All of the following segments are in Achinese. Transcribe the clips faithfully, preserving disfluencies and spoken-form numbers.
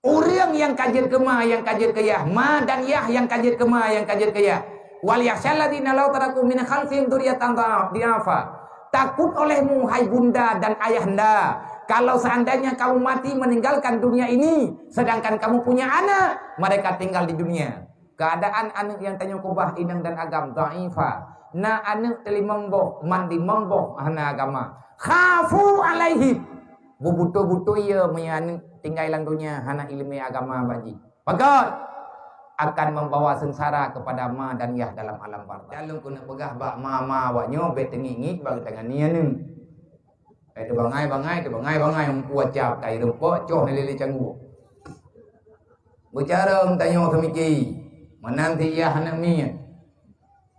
Ureuëng nyang ka jeuet keu ma, nyang ka jeuet keu yah, ma dan yah nyang ka jeuet keu ma, nyang ka jeuet keu yah. Wal yakhsyal ladzina law taraku min khalfihim dzurriyyatan dha-, dhi'afa. Takut olehmu, hai bunda dan ayahanda, kalau seandainya kamu mati meninggalkan dunia ini, sedangkan kamu punya anak, mereka tinggal di dunia. Keuadaan aneuëk nyang tanyoe keubah inong dan agam, dhaifa. Na aneuëk teulimong boh, man limong boh hana agama. Khafu alaihim. Beubeutôi-beutôi ya meunyoe aneuëk tinggai lam donya hana iéleumé agama bak jih. Pakon? Akan membawa sengsara kepada ma dan yah dalam alam barzakh. Dan lôn keuneuk peugah bak ma-ma awak nyoe, bék teungiek-ngiek bak geutanyoe aneuëk. Eh, teubangai-bangai, teubangai-bangai, empu acab kai reumpok, coh lé-lé cangguek. Beucarông tanyoe seumiki, meunan si yah aneuëk miet.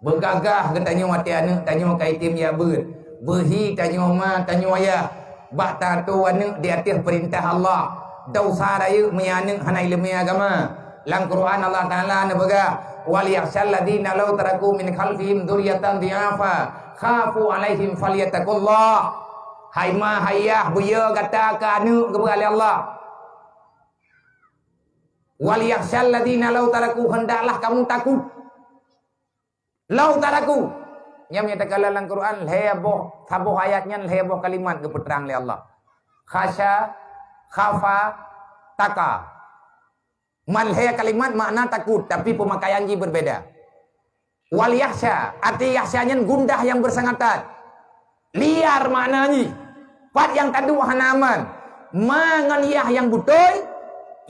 Beugagah geutanyoe watée aneuëk tanyoe ka item jak beuet. Beuhi tanyoe ma, tanyoe ayah, bak tato aneuëk di ateueh peurintah Allah. Desya rayeuk meunyoe aneuëk hana iéleumé agama. Lam Quran Allah Taala neupeugah, "Wal yakhsyal ladzina law taraku min khalfihim dzurriyyatan dhi'afa khafu alaihim falyattaqullah." Hai ma, hai yah, beuyo gata keu aneuëk, geupeugah lé Allah. "Wal yakhsyal ladzina law taraku," hendaklah kamu takut. Law taraku. Nyang meunyoe takalon lam Quran, lhée boh, saboh ayat nyan lhée boh kalimat geupeutrang lé Allah. Khasya, khafa, taka. Man lhée kalimat makna takut, tapi peumakaian jih berbeda. Wal yakhsya, arti yakhsya nyan gundah nyang beusangatan. Liar makna jih. Pat nyang taduek hana aman. Ma ngon yah nyang beutôi,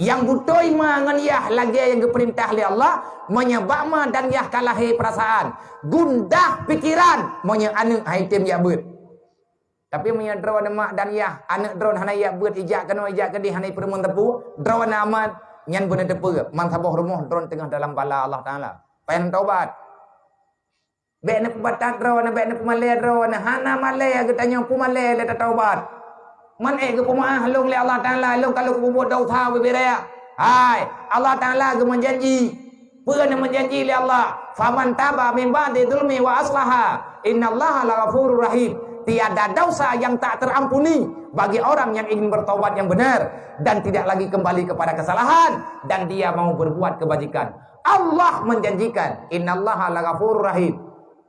nyang beutôi ma ngon yah lagée nyang geupeurintah lé Allah, meunyoe bak ma dan yah ka lahé peurasaan, gundah pikeran meunyoe aneuëk han item jak beuet. Tapi meunyoe droeneuh ma dan yah, aneuëk droeneuh hana jak beuet, ijak keunoe, ijak keudeh, hana ipeureumeun teupeu, droeneuh aman, nyan beuneuteupeu, man saboh rumoh droeneuh teungoh dalam bala Allah Taala. Payah neutobat. Bék neupeubatat droeneuh, bék neupeumalée droeneuh. Hana malée geutanyoe, peumalée lé tatobat. Man ék geupeumeuáh lôn lé Allah Taala, lôn ka lôn peubuet desya ubé-bé raya. Hai, Allah Taala geumeujanji. Peue nyang meujanji lé Allah? "Faman taba min ba'di zulmi wa aslaha, innallaha laghafurur rahim." Tiada dosa yang tak terampuni bagi orang yang ingin bertobat yang benar dan tidak lagi kembali kepada kesalahan dan dia mau berbuat kebajikan. Allah menjanjikan, "Innallaha laghafurur rahim."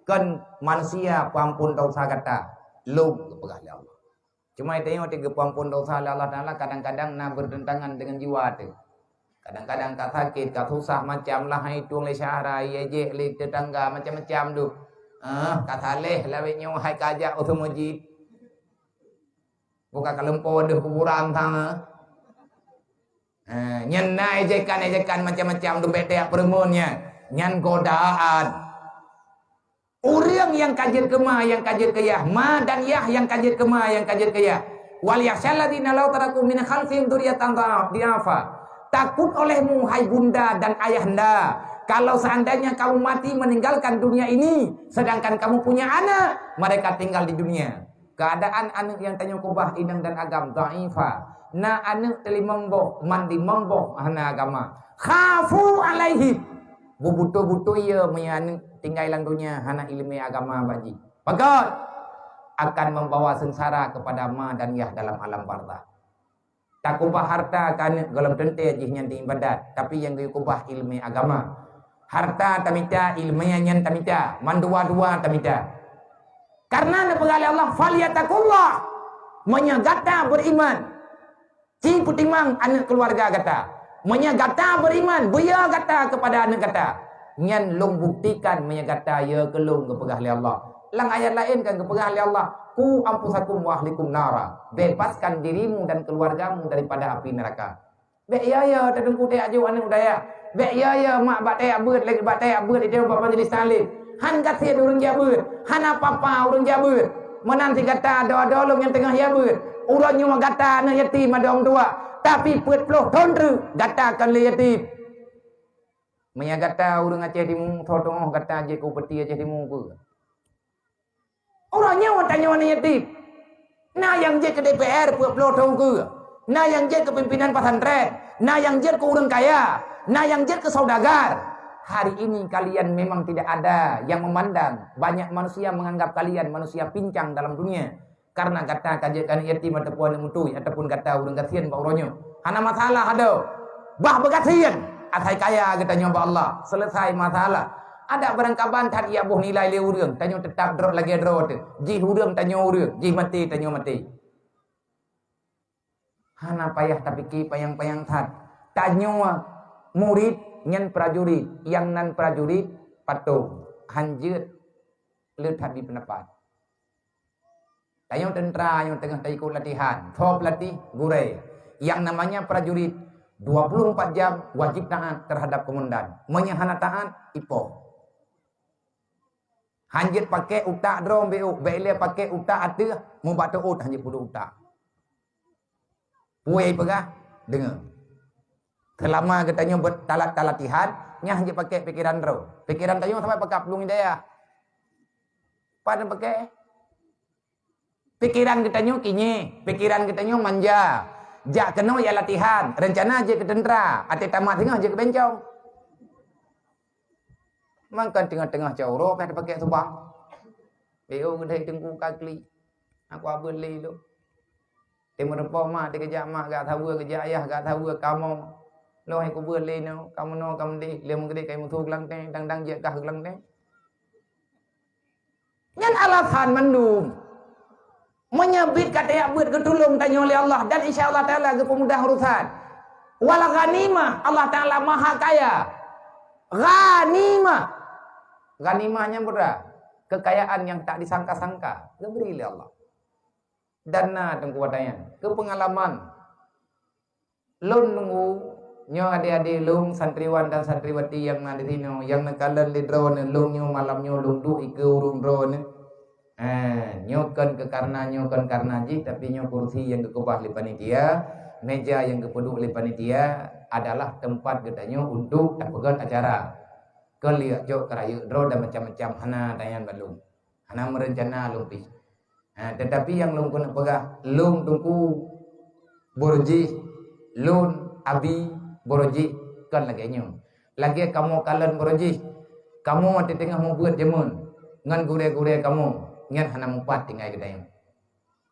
Kon manusia peuampon desya gata, lôn geupeugah lé Allah. Cuma tanyoe teuh geupeuampon desya lé Allah Taala kadang-kadang na bertentangan dengan jiwa teuh. Kadang-kadang ka sakét, ka susah macam lah hai tueng lé syedara, ya jek lé tetangga macam-macam tu. Ah, ka saleh lawét nyoe hai ka jak u meuseujid. Buka ka lumpoe deuh kuburan sana. Ha, nyan na ejekan-ejekan macam-macam tu bék tajak peureumeun nyan. Nyan godaan. Ureuëng nyang ka jeuet keu ma, nyang ka jeuet keu yah, ma dan yah nyang ka jeuet keu ma, nyang ka jeuet keu yah. Wal yakhsyal ladzina law taraku min khalfihim dzurriyyatan dha-, dhi'afa. Takut olehmu, hai bunda dan ayahanda, kalau seandainya kamu mati meninggalkan dunia ini, sedangkan kamu punya anak, mereka tinggal di dunia. Keuadaan aneuëk nyang tanyoe keubah inong dan agam, dhaifa. Na aneuëk teulimong boh, man limong boh hana agama. Khafu alaihim. Beubeutôi-beutôi ya meunyoe aneuëk tinggai lam donya hana iéleumé agama bak jih. Pakon? Akan membawa sengsara kepada ma dan yah dalam alam barzakh. Takeubah hareuta keu aneuëk gohlom teuntée jih nyan di ibadat, tapi nyang geukeubah iéleumé agama. Hareuta tamita, iéleumé nyan tamita, mandua-dua tamita. Karena neupeugah lé Allah, "Falyattaqullah." Meunyoe gata beriman, ci peutimang aneuëk keuluwarga gata. Meunyoe gata beriman, beuyo gata keupada aneuëk gata. Nyan lôn buktikan meunyoe gata yo keu lôn, geupeugah lé Allah. Lam ayat laén kan geupeugah lé Allah, "Qu anfusakum wa ahlikum nara." Bebaskan dirimu dan keluargamu daripada api neraka. Bék yo-yo teungku tajak jok aneuëk u dayah. Bék yo-yo mak bak tajak beuet, lagée bak tajak beuet di bak majlis taklim. Han gasien ureuëng jak beuet, hana papa ureuëng jak beuet. Meunan si gata adoe-adoe lôn nyang teungoh jak beuet. Uroe nyoe gata aneuëk yatim adoe ureuëng tuha, tapi peuet ploh thon treuk gata kon lé yatim. Meunyoe gata ureuëng Aceh Timu, tho teungoh gata jeuet keu upeuti Aceh Timu peue? Uroe nyoe tanyoe aneuëk yatim. Na nyang jeuet keu D P R peuet ploh thon keue. Na nyang jeuet keu pimpinan pesantren. Na nyang jeuet keu ureuëng kaya. Na nyang jeuet keu saudagar. Hari ini kalian memang tidak ada yang memandang. Banyak manusia menganggap kalian manusia pincang dalam dunia. Karena gata ka jeuet keu aneuëk yatim ataupun aneuëk mutui, ataupun gata ureuëng gasien bak uroe nyoe. Hana masalah adoe. Bah beugasien, asai kaya geutanyoe bak Allah, selesai masalah. Adak barangkaban that jak boh nilai lé ureuëng, tanyoe teutap droe lagée droe teuh. Jih ureuëng tanyoe ureuëng, jih maté tanyoe maté. Hana payah tapike panyang-panyang that. Tanyoe murit nyan prajurit, nyang nan prajurit patong, hanjeuet le that di peunapat. Tanyoe teuntra nyoe teungoh taikot latihan. Soe pelatih? Gurée. Yang namanya prajurit dua puluh empat jam wajib taat terhadap komandan. Meunyoe hana taat, ipoh. Hanjeuet pakai utak droe bék, bék lé pakai utak ateueh mubak teuôt hanjeuet peuduek utak. Peue peugah? Deungoe. Seulama geutanyoe bet talat talatihan, nyan hanjeuet pakai pikeran droe. Pikeran tanyoe sampai pakai plueng hidayah. Pat pakai? Pikeran geutanyoe kinyeh, pikeran geutanyoe manja. Jak keunoe jak latihan, rencana jeuet keu teuntra, até tamat singoh jeuet keu bencong. Mangkon teungoh-teungoh cot uroe pih tapakek subang. Beu geude teungku ka klik. Aku abeuet lé lôn. Teumeurumpok mak, teukeujak mak, gak saweue keujak ayah, gak saweue kamoe. Noh hai kubeuet lé nyoe, kamoe noh kamoe deh, lé meugeudeh kai musoh geulangteng, dang-dang jeuet kah geulangteng. Nyan alasan mandum. Meunyoe bit ka tajak beuet geutulông tanyoe lé Allah dan insya Allah Taala geupeumudah urusan. Wal ghanimah, Allah Taala Maha Kaya. Ghanimah. Ghanimah nyan beura, kekayaan yang tak disangka-sangka geubri lé Allah. Dan na teungku watée nyan keu peungalaman. Lôn nunggu nyoe adé-adé lôn santriwan dan santriwati nyang na disinoe, nyang neukalon lé droeneuh lôn nyoe malam nyoe lôn duek ikeue ureuëng droeneuh. Eh, nyoe kon keu karna nyoe kon karna jih, tapi nyoe kursi nyang geukeubah lé panitia, meja nyang geupeuduek lé panitia adalah teumpat geutanyoe untuk tapeugét acara. Kon liak cok keurayeuk droe dan macam-macam hana tanyan bak lôn. Hana meurencana lôn pih. Ha, tetapi nyang lôn keuneuk peugah, lôn teungku borojih, lôn abi borojih, kon lagée nyoe. Lagée kamoe kalon borojih, kamoe teuteungoh mubuet jameun ngon gurée-gurée kamoe, nyan hana mupat tinggai geutanyoe.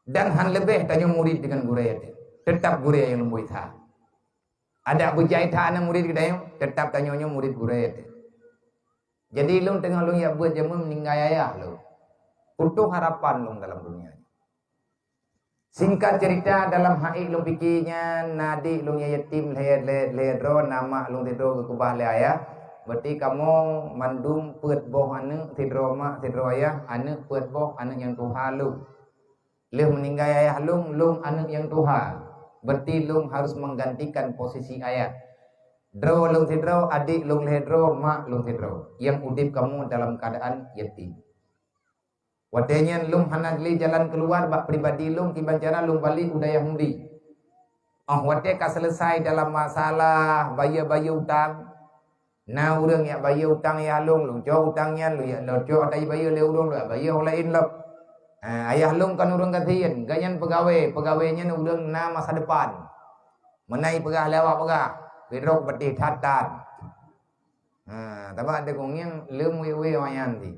Dan han leubeh tanyoe murit deungon gurée teuh. Teutap gurée nyang leumboi that. Adak beujai that na murit geutanyoe, teutap tanyoe nyoe murit gurée teuh. Jadi lôn teungoh lôn jak beuet jameun meuninggai ayah lôn. Putôh harapan lôn dalam dunia nyoe. Singkat cerita, dalam hai lôn pike nyan, na adék lôn nyang yatim lhée, lhée, lhée droe, na mak lôn sidroe geukeubah lé ayah. Berarti kamoe mandum peuet boh aneuëk, sidroe mak, sidroe ayah, aneuëk peuet boh, aneuëk nyang tuha lôn. Lheueh meuninggai ayah lôn, lôn aneuëk nyang tuha. Berarti lôn harus menggantikan posisi ayah. Droe lôn sidroe, adék lôn lhée droe, mak lôn sidroe, nyang udeb kamoe dalam keuadaan yatim. Watée nyan lôn hana lé jalan keuluwa bak pribadi lôn, kiban cara lôn balek u dayah Hundi. Óh watée ka seuleusai dalam masalah bayeue-bayeue utang, na ureuëng jak bayeue utang ayah lôn, lôn cok utang nyan, lôn jak, lôn cok ata jibayeue lé ureuëng, lôn jak bayeue ureuëng laén lom. Ha, ayah lôn kon ureuëng gasien, gobnyan peugawée, peugawée nyan ureuëng na masa depan. Meunan jipeugah lé awak peugah, sidroe patéh that-that. Ha, sabab deungon nyan lom wéh-wéh awak nyan cit.